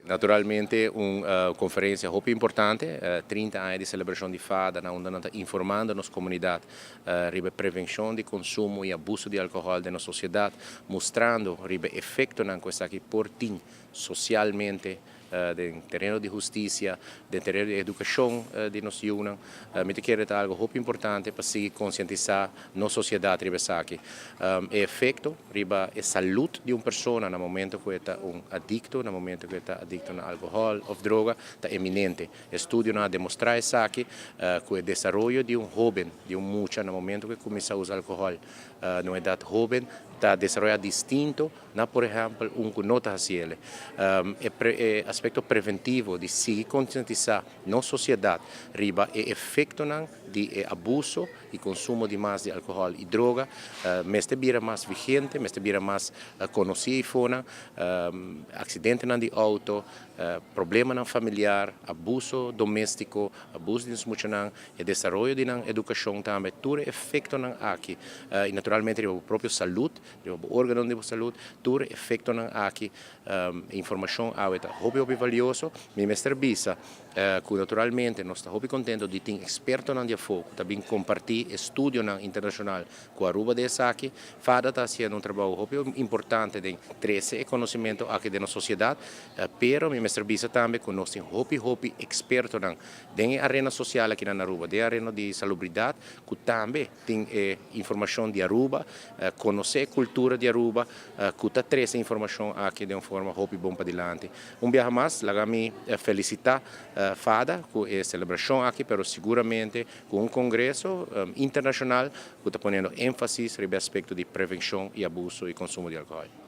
Naturalmente un conferencia hopi importante, 30 aña di celebracion di FADA, na unda ta informando nos comunidad riba prevencion di consumo y abuso di alcohol den nos sociedad, mustrando riba efectonan cu esaki por tin socialmente, den tereno di husticia, den tereno di educacion di nos yiunan. Mi ta kere ta algo hopi importante pa sigui concientisa nos sociedad riba esaki. E efecto riba e salud di un persona na momento cu ta un adicto, na momento cu ta adicto na alcohol of droga, ta eminente. Estudionan a demostra esaki, cu e desaroyo di un hoben, di un mucha, na momento cu cuminsa usa alcohol na edad hoben, ta desaroya distinto na, por ehempel, un cu no ta haci'e. E aspecto preventivo di sigui concientisa nos sociedad riba e efectonan di e abuso y consumo di mas di alcohol y droga, mester bira mas vigente, mester bira mas conoci fona, accidentenan di auto, problemanan familiar, abuso domestico, abuso di muchanan, e desaroyo di nan educacion tambe, tur efectonan aki, y naturalmente e propio salud, e organo di salud, tur efectonan aki, informacion awe ta hopi hopi valioso. Mi mester bisa cu naturalmente nos ta hopi contento di tin expertonan di afo cu tambe comparti estudionan internacional cu Aruba di esaki. FADA ta haciendo un trabou hopi importante di trece conocimento aki den nos sociedad, pero mi mester bisa tambe cu nos tin hopi hopi expertonan den arena social aki na Aruba, den arena di salubridad, cu tambe tin informacion di Aruba, conoce cultura di Aruba, cu ta trece informacion aki di un forma hopi bon padilanti. Un biaha mas, laga mi felicita FADA cu e celebracion aki, pero siguramente cu un congreso internacional cu ta poniendo enfasis riba aspecto di prevencion y abuso y consumo di alcohol.